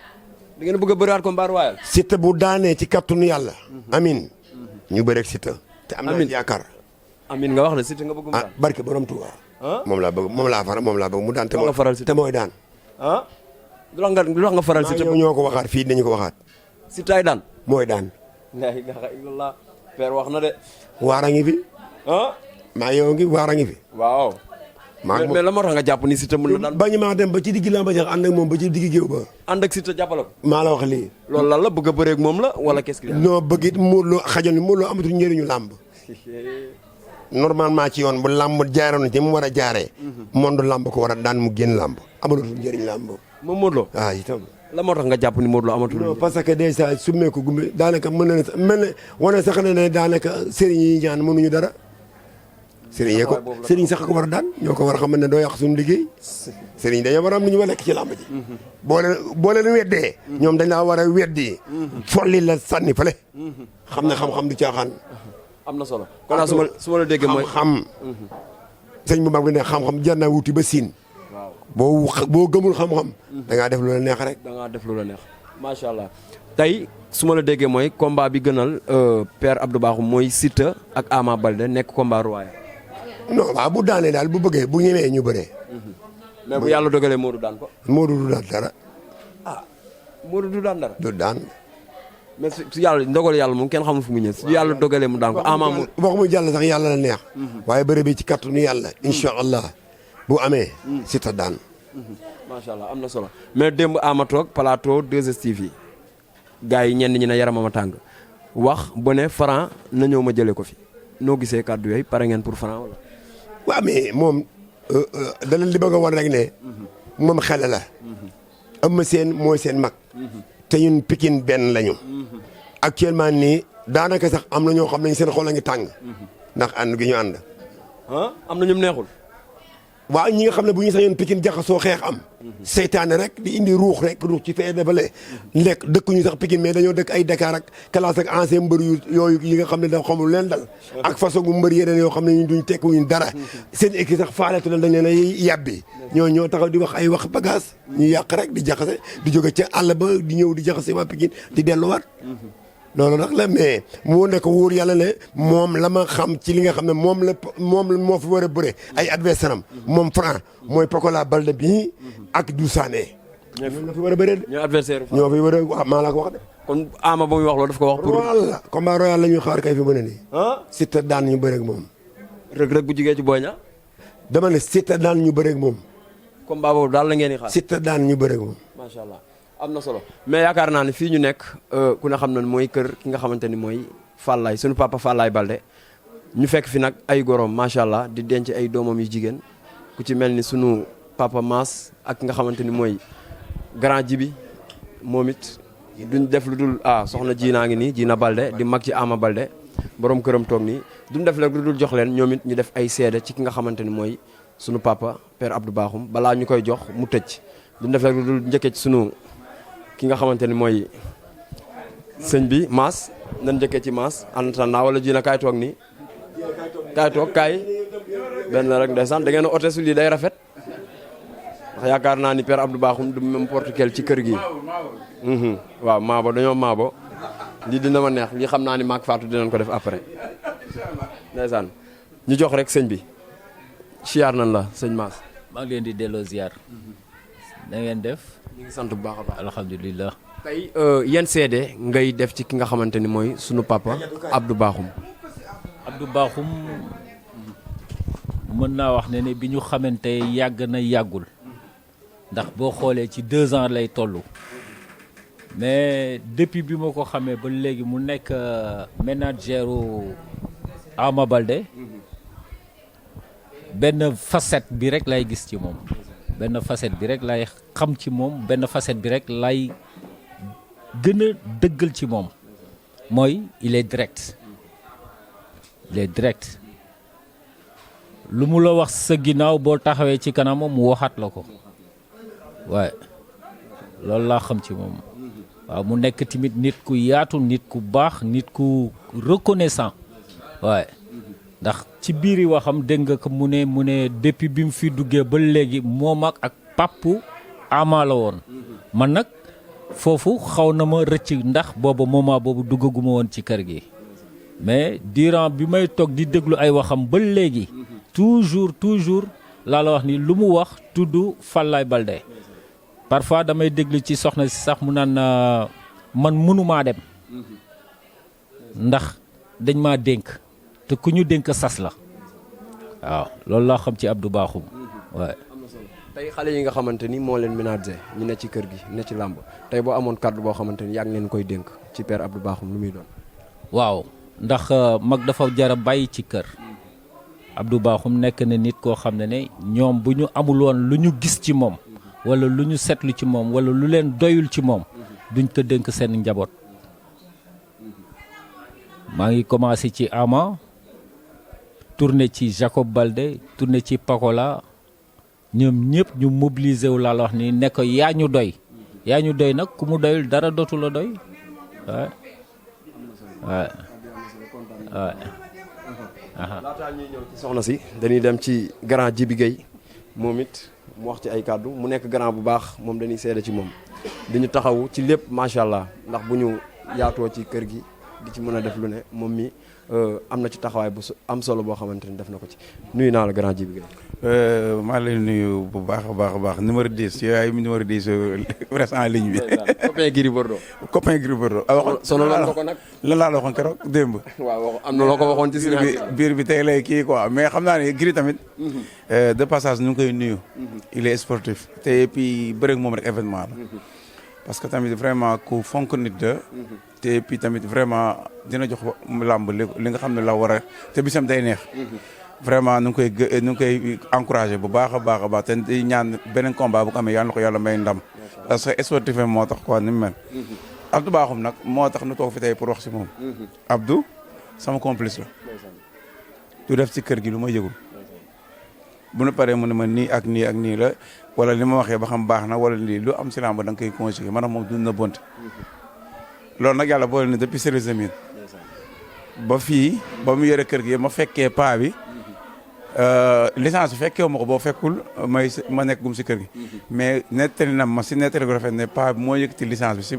di ngeen bëgg a bëriwaat combat royal. Siteu bu daanee ci kàttanu yàlla. amin ñu bëreeg Siteu. te am na yaakaar. amin nga wax ne Siteu nga bëgg mu daan. barke borom Tuuba. moom laa bëgg moom laa bëgg mu daan. te mooy daan. lu tax nga faral Siteu. ñoo ko waxaat fii dañu ko waxaat. Siteu ay daan. mooy daan. la ilaha illallah. père wax na de. waar a ngi fi. maa yow ngi waar a ngi fi. waaw. mais la moo tax nga jàpp ni Siteu mën na daan. bañ maa dem ba ci digg laa ba jax ànd ak moom ba ci digg géew ba. ànd ak Siteu jàppale ko. maa la wax lii. loolu lan la bëgg a bëree ak moom la wala qu'est-ce qu'il y a. non bëgg it Modou Lo xajoon ni Modou Lo amatul njëriñu làmb. normalement ci yoon bu làmb jaaroon ci mu war a jaaree. monde làmb ko war a daan mu génn làmb amatul njëriñ làmb. moom Modou Lo. waaw itam. la moo tax nga jàpp ni Modou Lo amatul. non parce que déjà summee ko gumbe daanaka mën na mel ne wane sax ne daanaka sëriñ yi ñaan mënuñu dara. sëriñ yee ko sëriñ sax ko war a daan ñoo ko war a xam ne doo yàq suñu liggéey. sëriñ dañoo war a am lu ñu war a lekk ci làmb ji. boo leen weddee. ñoom dañ laa war a weddi. folli la sànni fële. xam ne xam-xam du caaxaan. am na solo kon su ma la déggee mooy xam-xam. sëñ bu mag bi ne xam-xam jar naa wuti ba siin. boo gëmul xam-xam. da ngaa def lu la neex rek. da ngaa def lu la neex macha allah. tey su ma la déggee mooy combat bi gënal Père Abdou Bakhoum mooy Siteu ak Ama Baldé nekk combat royal. non waaw bu daanee daal bu bëggee bu ñemee ñu bëree. mais bu yàlla dogalee Modou daan ko. Modou du daan dara. Modou du daan dara. du daan. mais su yàlla ndogal yàlla moom kenn xamul fu mu ñëw su yàlla dogalee mu daan ko. Ama mu wax mu jàll sax yàlla la neex. waaye bëre bi ci kàttanu yàlla. incha allah bu amee. Siteu daan. macha allah am na solo mais démb Ama toog plateau 2STV gars yi ñenn ñi ne yaramam a tàng wax bu ne Franc na ñëw ma jëlee ko fi noo gisee kàddu yooyu pare ngeen pour Franc wala. waaw mais moom dana li bëgg a war rek ne. moom xale la. Eumeu Sène mooy seen mag. te ñun Pikine benn lañu. actuellement nii daanaka sax am na ñoo xam ne seen xol a ngi tàng. ndax ànd gi ñu ànd. am na ñum neexul. waaw ñi nga xam ne bu ñu sañoon Pikine jaxasoo xeex am. seytaane rek di indi ruux ci fee defale lekk dëkkuñu sax Pikine mais dañoo dëkk ay Dakar ak classe ak ancien mbër yooyu yi nga xam ne da xamul leen dal. ak façon gu mbër yeneen yoo xam ne ñu duñ tekkuñu dara. seen équipe sax faaletu leen dañ leen a yàbbi. ñoo taxaw di wax ay wax bagage ñu yàq rek di jaxase di jóge ca àll ba di ñëw di jaxase waa Pikine di delluwaat. loolu nag la mais moo nekk wóor yàlla ne moom la ma xam ci li nga xam ne moom moo fi war a bëre ay adversaire am moom Franc mooy Pokola Baldé bii ak Doudou Sané. ñoom la fi war a bëree de. ñoo adversaire ñoo fi war a wax maa la ko wax de. kon Ama ba muy wax loolu daf ko wax pour. royal la combat royal la ñuy xaar kay fi mu ne nii. Siteu daan ñu bëre ak moom. Reug bu jugee ci Boy Niang. dama ne Siteu daan ñu bëre ak moom. combat boobu daal la ngeen di xaar. Siteu daan ñu bëre ak moom. macha allah. am na solo mais yaakaar naa ne fii ñu nekk ku ne xam na mooy kër ki nga xamante ni mooy Fallaye sunu papa Fallaye Baldé ñu fekk fi nag ay gorom macha allah di denc ay doomam yu jigéen ku ci mel ni sunu papa Mass ak nga xamante ni mooy grand Jibi moom it duñ def lu dul soxna Jiina ngi nii Jiina Baldé di mag ci Ama Baldé borom këram toog nii duñ def rek lu dul jox leen ñoom it ñu def ay seede ci ki nga xamante ni mooy sunu papa Père Abdou Bakhoum balaa ñu koy jox mu tëj duñ def rek lu dul njëkkee ci sunu. ki nga xamante ni mooy sëñ bi Mass nan njëkkee ci Mass en attendant wala Jiina kaay toog nii kaay toog kaay benn rek ndeysaan da ngeen a ote su lii day rafet ndax yaakaar naa ni Père Abdou Bakhoum du n'importe quel ci kër gi waaw maabo dañoo maabo lii dina ma neex lii xam naa ni maak Fatou dinañ ko def après ndeysaan ñu jox rek sëñ bi siyaar nan la sëñ Mass maa ngi leen di delloo ziar. na ngeen def. ñu ngi sant bu baax a baax. alhamdulilah. tey yan seede ngay def ci ki nga xamante ni mooy sunu papa Abdou Bakhoum. Abdou Bakhoum mën naa wax ne bi ñu xamante yàgg na yàggul ndax boo xoolee ci 2 ans lay toll mais depuis bi ma ko xamee ba léegi mu nekk manageru Ama Baldé benn facette bi rek lay gis ci moom benn facette bi rek lay xam ci moom benn facette bi rek lay gën a dëggal ci moom mooy il est direct lu mu la wax sa ginnaaw boo taxawee ci kanamam mu waxaat la ko waaye loolu laa xam ci moom waaw mu nekk tamit nit ku yaatu nit ku baax nit ku reconnaissant waaye ndax ci biiri waxam dégg nga ko mu ne depuis bi mu fi duggee ba léegi moom ak pappu Ama la woon man nag foofu xaw na ma rëcc ndax booba moment boobu duggaguma woon ci kër gi mais durant bi may toog di déglu ay waxam ba léegi toujours laa la wax ni lu mu wax tudd Falaye Baldé parfois damay déglu ci soxna si sax mu naan man mënumaa dem ndax dañ maa dénk te ku ñu dénk sas la waaw loolu laa xam ci Abdou Bakhoum waaye. tey xale yi nga xamante ni moo leen ménagé ñu ne ci kër gi ne ci làmb tey boo amoon kàddu boo xamante ni yàgg ngeen koy dénk ci père Abdou Bakhoum lu muy doon. waaw ndax mag dafa jar a bàyyi ci kër Abdou Bakhoum nekk na nit koo xam ne ñoom bu ñu amul woon lu ñu gis ci moom wala lu ñu seetlu ci moom wala lu leen doyul ci moom duñ ko dénk seen njaboot maa ngi commencé ci Ama tourné ci Jacob Baldé tourné ci Pakola ñoom ñëpp ñu mobilisé wu laa la wax ni ne ko yaa ñu doy nag ku mu doyul dara dootu la doy waaw waaw. laataa ñuy ñëw ci soxna si dañuy dem ci grand Djibi Gueye moom it mu wax ci ay kàddu mu nekk grand bu baax moom dañuy seede ci moom di ñu taxawu ci lépp macha allah ndax bu ñu yaatoo ci kër gi di ci mën a def lu ne moom mi am na ci taxawaay bu am solo boo xamante ni def na ko ci nuyu naa la grand Djibi Gueye. maa ngi lay nuyu bu baax a baax numéro 10 yooyu numéro 10 reste en ligne bi. copain Gris Bordeaux. sonaloon ko nag. lan laa la waxoon keroog démb. waaw am na loo ko waxoon ci biir bi tey lay kii quoi mais xam naa ne Gris tamit. de passage ñu ngi koy nuyu. il est sportif. te puis bëreeg moom rek événement la. parce que tamit vraiment ku fonk nit la. te puis tamit vraiment dina jox làmb li nga xam ne la war a te bisam day neex. vraiment nu ngi koy encouragé bu baax a baax te di ñaan beneen combat bu ko amee yàlla na ko yàlla may ndam parce que sportif moo tax quoi ni mu mel. Abdou Bakhoum nag moo tax nu toog fi tey pour wax si moom. Abdou sama complice la. du def ci kër gi lu ma yëgul. bu nu paree mu ne ma nii ak nii la wala li ma waxee ba xam baax na wala lii lu am si làmb da nga koy conjugué man moom dund na bonte. loolu nag yàlla boole na depuis Serigne Zamine ba fii ba mu yore kër gi ma fekkee paa bi. licence bi fekkee ma ko boo fekkul ma nekk gum si kër gi mais nettali na ma si nettali ko rafet ne paa bi moo yëkkati licence bi si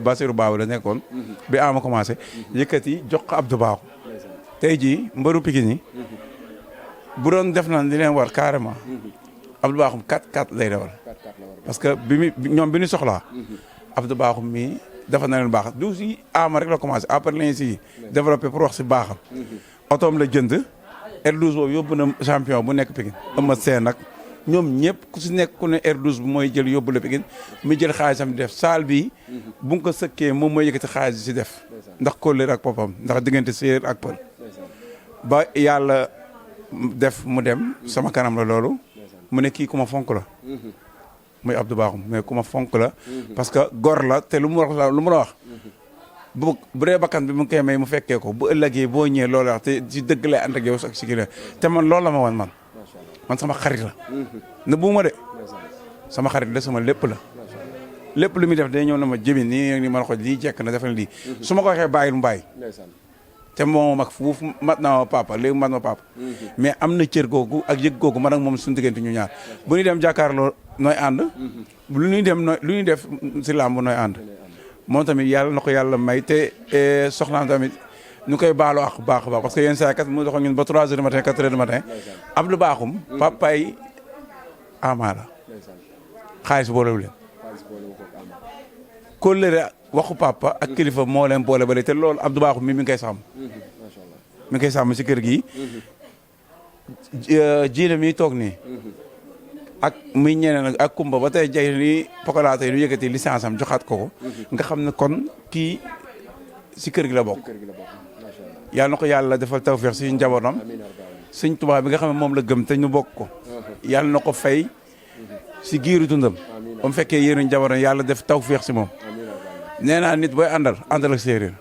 Basirou Babou la nekkoon bi ama commencé yëkkati jox ko Abdou Bakhoum tey jii mbëru Pikine yi bu doon def na li leen war carrément Abdou Bakhoum 4-4 lay dewal parce que ñoom bi ñu soxlaa Abdou Bakhoum mii dafa na leen baax du si ama rek la commencé après lañ si développé pour wax si baaxam otoom la jënd R12 boobu yóbbu na champion bu nekk Pikine Eumeu Sène nag ñoom ñëpp ku si nekk ku ne R12 bi mooy jël yóbbu la Pikine mu jël xaalisam di def saal bi bu nga ko sëkkee moom mooy yëkkati xaalis si def ndax kóllëre ak boppam ndax diggante séeréer ak pël ba yàlla def mu dem sama kanam la loolu mu ne kii ku ma fonk la muy Abdou Bakhoum mais ku ma fonk la parce que gor la te lu mu la wax bu dee bakkan bi mu ngi koy may mu fekkee ko bu ëllëgee boo ñëwee loolu wax te ci dëgg lay ànd ak yow ak si kii te man loolu la ma wan man sama xarit la ne buuma de sama xarit la sama lépp la lépp lu muy def day ñëw na ma jëmi nii ma la ko lii jekk na defal lii su ma ko waxee bàyyil mu bàyyi te moom mag fuuf mat na ma papa léegi mat ma papa mais am na cër googu ak yëg googu man ak moom suñu diggante ñu ñaar bu ñuy dem jàkkaarloo nooy ànd lu ñuy def si làmb nooy ànd moom tamit yàlla na ko yàlla may te soxnaam tamit ñu koy baalu ak baax a baax parce que yenn saa kat mu dox ñun ba 3 heures du matin 4 heures du matin Abdou Bakhoum papaay Ama la xaalis boolewu leen kóllëre waxu papa ak kilifa moo leen boole ba te loolu Abdou Bakhoum mi ngi koy sàmm. mi ngi koy sàmm si kër gi. jiina mi toog nii. ak muy ñeneen ak kumba ba tey jay ni Pokola tey nu yëkkati licence am joxaat ko nga xam ne kon kii si kër gi la bokk. yàlla na ko yàlla defal tawfeex si njabootam. Sëñ Tuubaa bi nga xam ne moom la gëm te ñu bokk ko. yàlla na ko fay si giiru dundam. ba mu fekkee yéenu njabootam yàlla def tawfeex si moom. nee naa nit booy àndal ak séeréer.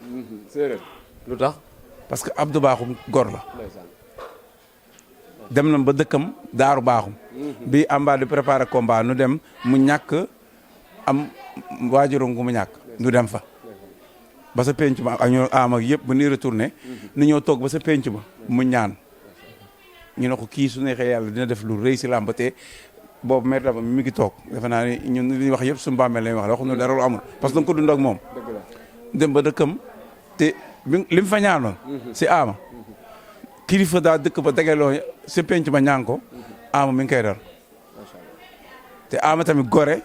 lu tax. parce que Abdou Bakhoum gor la. dem na ba dëkkam Daaru Bakhoum. bi Amba di préparer combat nu dem mu ñàkk am waajuram gu mu ñàkk nu dem fa. ba sa penc ma ak ñoo am ak yëpp ba ni retourné nu ñëw toog ba sa penc ma mu ñaan ñu ne ko kii su neexee yàlla dina def lu rëy si làmb te boobu maire dafa mi ngi toog defe naa ni ñun li ñuy wax yëpp suñu bàmmeel lañuy wax la waxuñu dara lu amul parce que da nga ko dund ak moom. dem ba dëkkam te li mu fa ñaanoon. si Ama. kilifa daa dëkk ba tegeloo sa penc ma ñaan ko Ama mi ngi koy dal te Ama tamit gore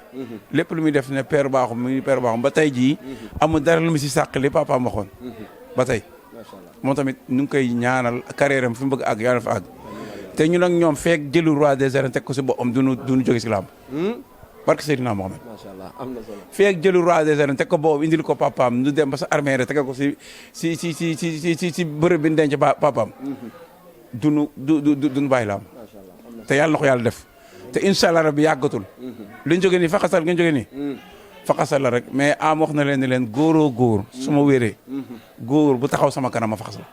lépp lu muy def ne Père Bakhoum mi Père Bakhoum ba tey jii amul dara lu mu si sàq li papa am waxoon ba tey moom tamit ñu ngi koy ñaanal carrière am fi mu bëgg àgg yàlla fa àgg te ñun ak ñoom feek jëlu roi des arènes teg ko si boppam duñu jóge si làmb barke Seydina Mohamed macha allah am na solo. feek jëlu roi des arènes teg ko boobu indil ko papaam ñu dem ba sa armée rek teg ko si bërëb bi ñu denc papaam duñu bàyyi làmb te yàlla na ko yàlla def te incha allah rabbi yàggatul li ñu jógee nii faxasal nga ñu jógee nii faxasal la rek mais am wax na leen ni leen góoroo góor su ma wéree góor bu taxaw sama kanam ma faxasal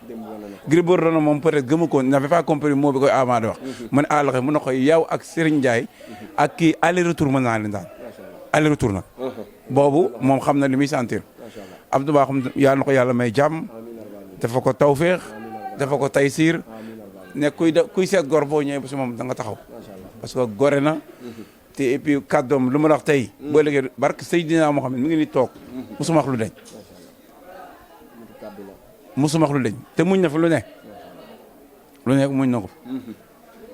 Gris Bordeaux moom peut-être gëmu ko n'avait pas compris moo bi koy Ama di wax mu ne àllaxe mun na koy yow ak Serigne Ndiaye ak kii aller retour mën naa leen daan aller retour nag boobu moom xam na li muy sentir Abdou Bakhoum yàlla na ko yàlla may jàmm dafa ko tawféex dafa ko taysiir ne kuy seet gor boo ñëwee ba si moom da nga taxaw parce que gore na te et puis kàddoom lu ma la wax tey boo léegi barke Seydina Mohamed mi ngi ni toog musuma wax lu deñ musuma wax lu deñ te muñ na fi lu ne muñ na ko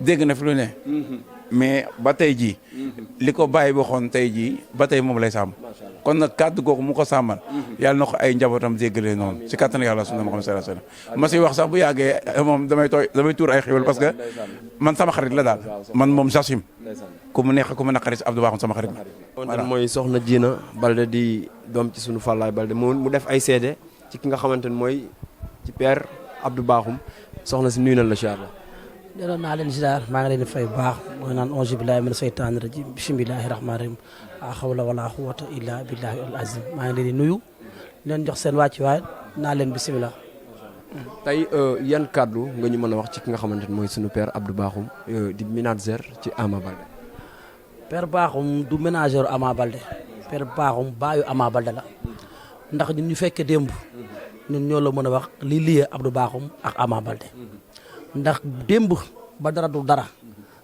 dégg na fi lu ne mais ba tey jii li ko bàyyi waxoon tey jii ba tey moom lay sàmm kon nag kàddu googu mu ko sàmmal yàlla na ko ay njabootam déggalee noonu si kàttan yàlla sunna Muhammad sallallahu alayhi wasallam ma si wax sax bu yàggee moom damay tuur ay xéwal parce que man sama xarit la daal man moom Jachim ku mu neex ku mu naqari si Abdou Bakhoum sama xarit voilà mooy soxna Diina Balde di doom ci sunu Fallaye Balde mu def ay seede ci ki nga xamante ne mooy ci père Abdou Bakhoum soxna si nuyu na la ziar la. delloo naa leen ziar maa ngi leen di fay bu baax mooy naan auzu billaahi mina seytaani rajiim bismillaahi rahmaani rahiim laa hawla wala quwwata illaa billaahi al azim maa ngi leen di nuyu leen jox seen wàccuwaay naa leen bisimilah. tey yan kàddu nga ñu mën a wax ci ki nga xamante ne mooy sunu père Abdou Bakhoum di manager ci Ama Balde. père Bakhoum du manager Ama Balde père Bakhoum baayu Ama Balde la ndax ñun ñu fekkee démb ñun ñoo la mën a wax li lié Abdou Bakhoum ak Ama Balde. ndax démb ba dara du dara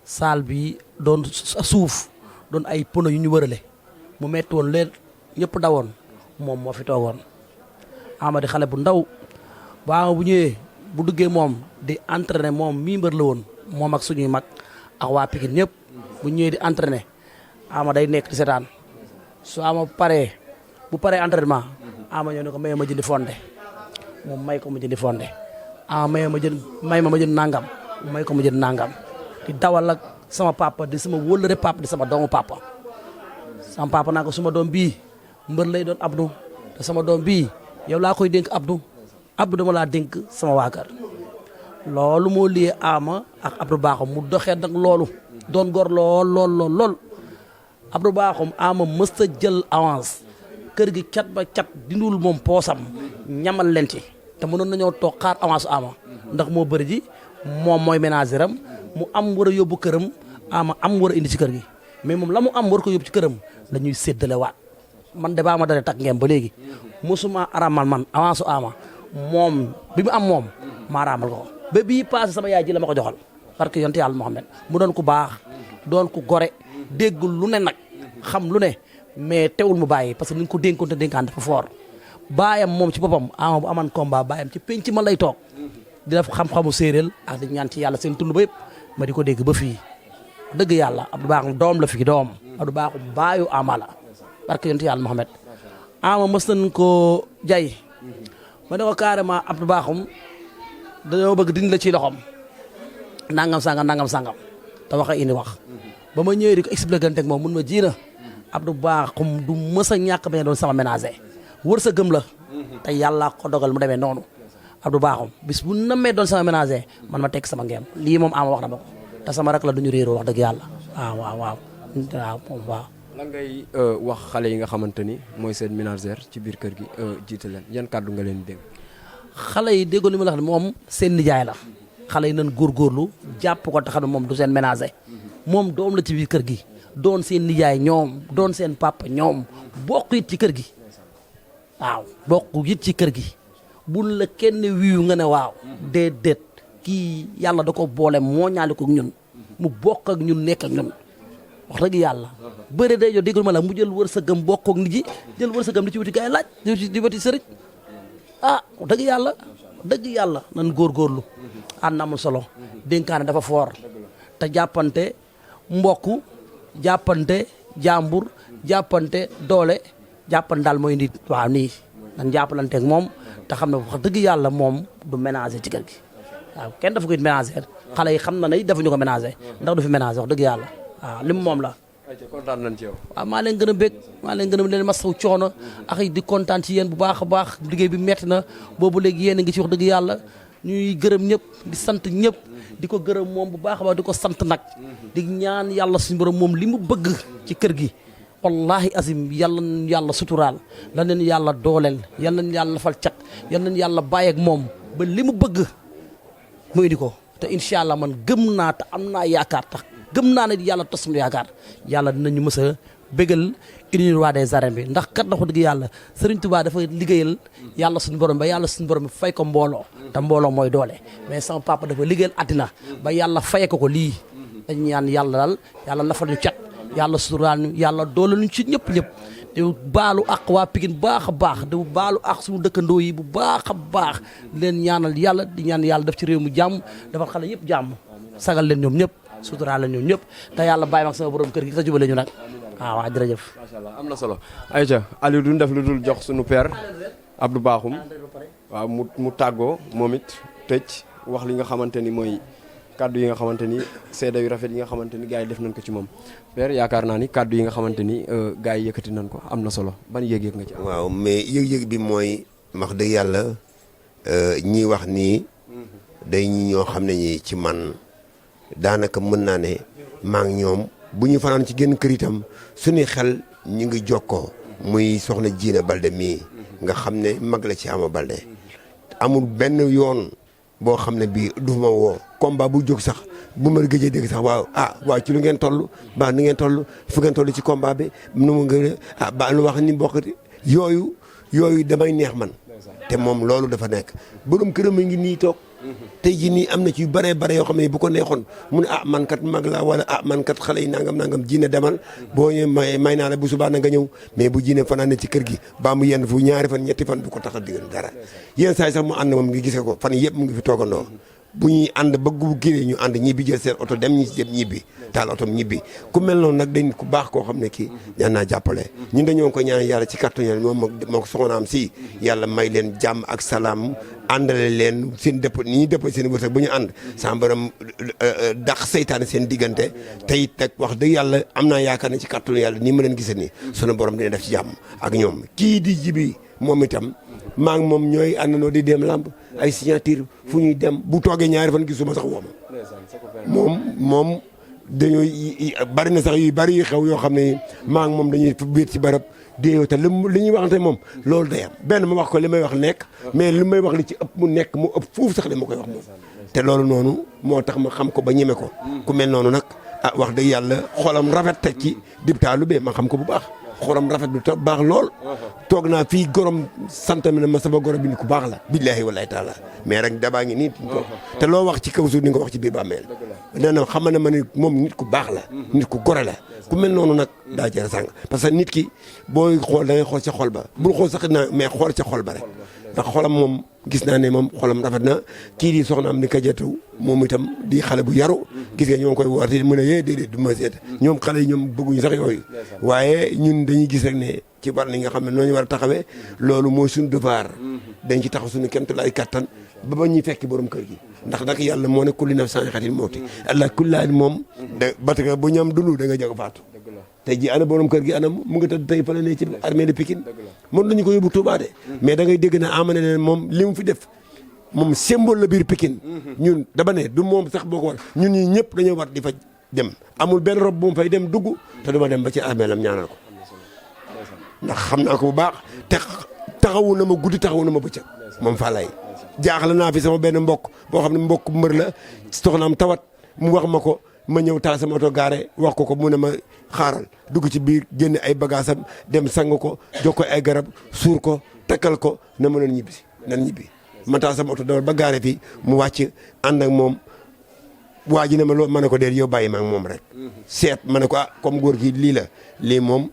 saal bi doon suuf doon ay pono yu ñu wërale mu metti woon leen ñëpp dawoon moom moo fi toogoon Ama di xale bu ndaw ba bu ñëwee bu duggee moom di entraîné moom mii mbër la woon moom ak suñuy mag ak waa Pikine ñëpp bu ñëwee di entraîné Ama day nekk di seetaan su Ama bu paree entraînement Ama ñëw ne ko may ma jëndi fonde moom may ko mu jëndi fonde may ma jënd nangam may ko ma jënd nangam di dawal ak sama papa di sama wóllëre papa di sama doomu papa sama papa naa ko suma doom bii mbër lay doon Abdou te sama doom bii yow laa koy dénk Abdou dama laa dénk sama waa kër loolu moo liyee Ama ak Abdou Bakhoum mu doxee nag loolu doon gor lool Abdou Bakhoum Ama mësta jël avance kër gi cat ba cat dindul moom poosam ñamal leen ci te mënoon nañoo toog xaar avance Ama ndax moo bëri ji moom mooy ménager am mu am war a yóbbu këram Ama am war a indi ci kër gi mais moom la mu am war ko yóbbu ci këram la ñuy séddale waat man de baa ma dalee takk ngeen ba léegi mosuma aramal man avance Ama moom bi mu am moom ma aramal ko ba bii passé sama yaay ji la ma ko joxal parce que yonte yàlla Muhammad mu doon ku baax doon ku gore déggul lu ne nag xam lu ne mais teewul mu bàyyi parce que ni nga ko dénkoon te dénkaan dafa fort baayam moom ci boppam Ama bu aman combat baayam ci penc ma lay toog di def xam-xamu séeréel ak di ñaan ci yàlla seen tund ba yëpp ma di ko dégg ba fii dëgg yàlla Abdou Bakhoum doom la fi doom Abdou Bakhoum baayu Ama la barke yonent yàlla Muhammad ama mës nañ ko jay ma ne ko carrément Abdou Bakhoum dañoo bëgg dindi la ci loxoom nangam sangam te wax a indi wax ba ma ñëwee di ko expliqué ak moom mun ma jiina Abdou Bakhoum du mës a ñàkk bañ a doon sama ménager wër sa gëm la te yàlla ko dogal mu demee noonu Abdou Bakhoum bis bu namee doon sama ménager man ma tekk sama ngeem lii moom ama wax na ma ko te sama rak la duñu réeroo wax dëgg yàlla waaw moom waaw. lan ngay wax xale yi nga xamante ni mooy seen ménagère ci biir kër gi jiite leen yan kàddu nga leen dégg. xale yi déggoo li ma la wax moom seen nijaay la xale yi nañ góorgóorlu jàpp ko te xam ne moom du seen ménager moom doom la ci biir kër gi doon seen nijaay ñoom doon seen papa ñoom bokk it ci kër gi waaw bokk it ci kër gi bul la kenn wiiw nga ne waaw déedéet kii yàlla da ko boole moo ñaali ko ak ñun mu bokk ak ñun nekk ak ñun wax dëgg yàlla bëri day jo déggul ma la mu jël wërsëgam bokk ak nit ji jël wërsëgam di ci wuti gaay laaj di wuti sëriñ wax dëgg yàlla nan góorgóorlu ànd amul solo dénkaane dafa foor te jàppante mbokk jàppante jàmbur jàppante doole jàppante daal mooy nit waaw nii nan jàppalante ak moom te xam ne wax dëgg yàlla moom du ménager ci kër gi waaw kenn dafa ko it ménager xale yi xam na ne defuñu ko ménager ndax du fi ménager wax dëgg yàlla waaw lim moom la. kontaan nañ ci yow. waaw maa leen gën a bég maa leen gën a leen masawu coono ak di kontaan ci yéen bu baax a baax liggéey bi metti na boobu léegi yéen a ngi ci wax dëgg yàlla ñuy gërëm ñëpp di sant ñëpp di ko gërëm moom bu baax a baax di ko sant nag di ñaan yàlla suñu borom moom li mu bëgg ci kër gi wallahi azim yàlla suturaal la leen yàlla dooleel yal nañ yàlla fal cat yal nañ yàlla bàyyi ak moom ba li mu bëgg mu indi ko te incha allah man gëm naa te am naa yaakaar tax gëm naa ne yàlla tos mu yaakaar yàlla dinañu mës a bégal indi roi des arènes bi ndax kat na ko dëgg yàlla Serigne Touba dafa liggéeyal yàlla suñu borom ba yàlla suñu borom fay ko mbooloo te mbooloo mooy doole mais sama papa dafa liggéeyal àddina ba yàlla faye ko lii dañu ñaan yàlla daal yàlla lafal ñu cat yàlla suturaal ñu yàlla doole ñu ci ñëpp di baalu ak waa Pikine baax a baax di baalu ak suñu dëkkandoo yi bu baax a baax leen ñaanal yàlla di ñaan yàlla def ci réew mu jàmm dafa xale yëpp jàmm sagal leen ñoom ñëpp suturaal leen ñoom ñëpp te yàlla bàyyi mag sama borom kër gi te jubale ñu nag waaw jërëjëf. macha allah am na solo. Aïcha Aliou duñ def lu dul jox suñu père Abdou Bakhoum waaw mu tàggoo moom it tëj wax li nga xamante ni mooy kaddu yi nga xamante ni seede yu rafet yi nga xamante ni gars yi def nañ ko ci moom père yaakaar naa ni kaddu yi nga xamante ni gars yi yëkkati nañ ko am na solo ban yëg-yëg nga ci am. waaw mais yëg-yëg bi mooy wax dëgg yàlla ñi wax nii day ñi ñoo xam ne ñi ci man daanaka mën naa ne maa ngi ñoom bu ñu fanaan ci génn kër itam suñuy xel ñu ngi jokkoo muy soxna Jiina Balde mii nga xam ne mag la ci Ama Balde amul benn yoon boo xam ne bii du ma woo combat bu jóg sax bu ma gëjee dégg sax waaw waaw ci lu ngeen toll ba nu ngeen toll fu ngeen toll ci combat bi nu mu ngeen ba lu wax ni bokkati yooyu damay neex man te moom loolu dafa nekk borom këram a ngi nii toog tey jii nii am na ci yu bare yoo xam ne bu ko neexoon mu ne man kat mag la wala man kat xale yi nangam jiine demal boo ñëwee may naa la bu subaa na nga ñëw mais bu jiine fanaan ne ci kër gi baa mu yenn fu ñaari fan ñetti fan bu ko tax a digal dara yenn saa yi sax mu ànd moom ngi gisee ko fan yëpp mu ngi fi toogandoo bu ñuy ànd ba gu génnee ñu ànd ñibbi jël seen oto dem ñi si dem ñibbi taal otom ñibbi ku mel noonu nag dañ ku baax koo xam ne kii ñaan naa jàppale ñun dañoo ko ñaan yàlla ci kàttan yàlla moom moo ko soxnaam si yàlla may leen jàmm ak salaam àndale leen seen dëpp ni ñuy dëpp seen wërsëg bu ñu ànd sa borom dàq seytaane seen diggante te it nag wax dëgg yàlla am naa yaakaar ne ci kàttan yàlla nii ma leen gisee nii sunu borom dina def ci jàmm ak ñoom kii di jibi moom itam maa ngi moom ñooy àndandoo di dem lamb ay signature fu ñuy dem bu toogee ñaari fan gisuma sax wooma moom dañoo bari na sax yu bari yu xew yoo xam ne maa ngi moom dañuy biir ci barab déeyoo te li ñuy waxante moom loolu day am benn ma wax ko li may wax nekk mais li may wax li ci ëpp mu nekk mu ëpp fuuf sax li ma koy wax moom te loolu noonu moo tax ma xam ko ba ñeme ko ku mel noonu nag wax dëgg yàlla xolam rafet teg ci dibtaalu bee ma xam ko bu baax xolam rafet bi te baax lool toog naa fii gorom sant mi ne ma sama goro bi ni ku baax la billaahi wallaahi taala mais rek dabaa ngi nii te loo wax ci kaw suuf ni nga wax ci biir bàmmeel nee na xam na ma ne moom nit ku baax la nit ku gore la ku mel noonu nag daa jëra sàng parce que nit ki booy xool da ngay xool ca xol ba bul xool sax na mais xool ca xol ba rek ndax xolam moom gis naa ne moom xolam rafet na kii di soxnaam di kajatu moom itam di xale bu yaru gis nga ñoo koy woote mu ne yee déedéet du ma seet ñoom xale yi ñoom bëgguñu sax yooyu waaye ñun dañuy gis rek ne ci war ni nga xam ne noonu war a taxawee loolu mooy suñu devoir dañ ci taxaw suñu kéem tolluwaay kattan ba ba ñuy fekki borom kër gi ndax nag yàlla moo ne kulli nafsin zaa'iqatul mawti allah kullaani moom da bataka bu ñam dund da nga jóg faatu tey ji ana borom kër gi anam mu ngi tëdd tey fa la ne ci armée de Pikine mën nañu ko yóbbu Touba de mais da ngay dégg na amane leen moom li mu fi def moom symbole la biir Pikine ñun dama ne du moom sax boo ko war ñun ñi ñëpp dañoo war di fa dem amul benn rob bu mu fay dem dugg te duma dem ba ci armeelam ñaanal ko ndax xam naa ko bu baax te taxawu na ma guddi taxawu na ma bëccëg moom Falaye jaaxle naa fi sama benn mbokk boo xam ne mbokk mbër la soxnaam tawat mu wax ma ko ma ñëw taal sama oto gaare wax ko mu ne ma xaaral dugg ci biir génne ay bagaasam dem sang ko jox ko ay garab suur ko takkal ko na ma nan ñibbi ma taal sama oto dawal ba gaare fii mu wàcc ànd ak moom waa ji ne ma loo ma ne ko déet yow bàyyi ma ak moom rek seet ma ne ko ah comme góor gi lii la lii moom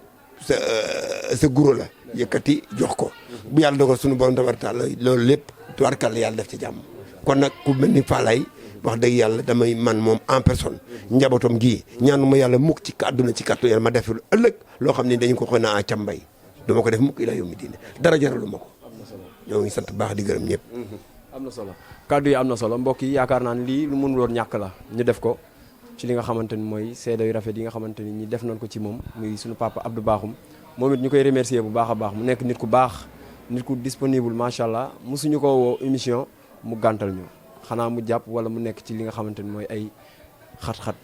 sa guro la yëkkati jox ko bu yàlla dogal suñu borom tabaraka loolu lépp tubaarkàlla yàlla def ci jàmm kon nag ku mel ni Falaye wax dëgg yàlla damay man moom en personne njabootam gii ñaanuma yàlla mukk ci àdduna ci kàttu yàlla ma def lu ëllëg loo xam ne dañu ko xëy na a cambay duma ko def mukk ila yawmi diine dara jaralu ma ko ñoo ngi sant baax di gërëm ñëpp am na solo kàddu yi am na solo mbokk yi yaakaar naa ne lii lu mënul woon ñàkk la ñu def ko ci li nga xamante ni mooy seede yu rafet yi nga xamante ni ñi def nañ ko ci moom muy suñu papa Abdou Bakhoum moom it ñu koy remercier bu baax a baax mu nekk nit ku baax nit ku disponible macha allah mosuñu ko woo émission mu gàntal ñu xanaa mu jàpp wala mu nekk ci li nga xamante ni mooy ay xat-xat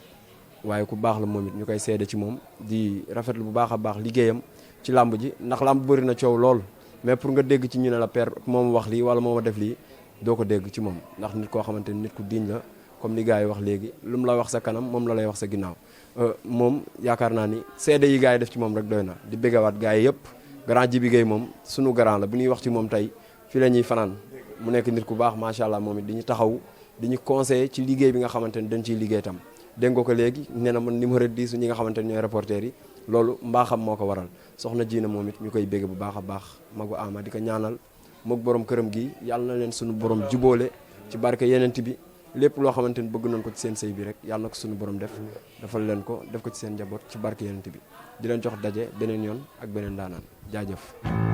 waaye ku baax la moom it ñu koy seede ci moom di rafetlu bu baax a baax liggéeyam ci làmb ji ndax làmb bëri na coow lool mais pour nga dégg ci ñu ne la père moom wax lii wala moom a def lii doo ko dégg ci moom ndax nit koo xamante ni nit ku diñ la comme li gars yi wax léegi lu mu la wax sa kanam moom la lay wax sa ginnaaw moom yaakaar naa ni seede yi gars yi def ci moom rek doy na di béggawaat gars yi yëpp grand Djibi Gueye moom sunu grand la bu ñuy wax ci moom tey fi la ñuy fanaan mu nekk nit ku baax macha allah moom it di ñu taxaw di ñu conseillé ci liggéey bi nga xamante ni dañ ciy liggéey tam dégg nga ko léegi nee na man numéro 10 ñi nga xamante ni ñooy reporter yi loolu mbaaxam moo ko waral soxna jiina moom it ñu koy bégg bu baax a baax magu ama di ko ñaanal mook borom këram gi yàlla na leen sunu borom jubóole ci barke yenent bi lépp loo xamante ni bëgg nañ ko ci seen sëy bi rek yàlla na ko sunu borom defal leen ko def ko ci seen njaboot ci barke yenent bi di leen jox daje beneen yoon ak beneen daanaan jaajëf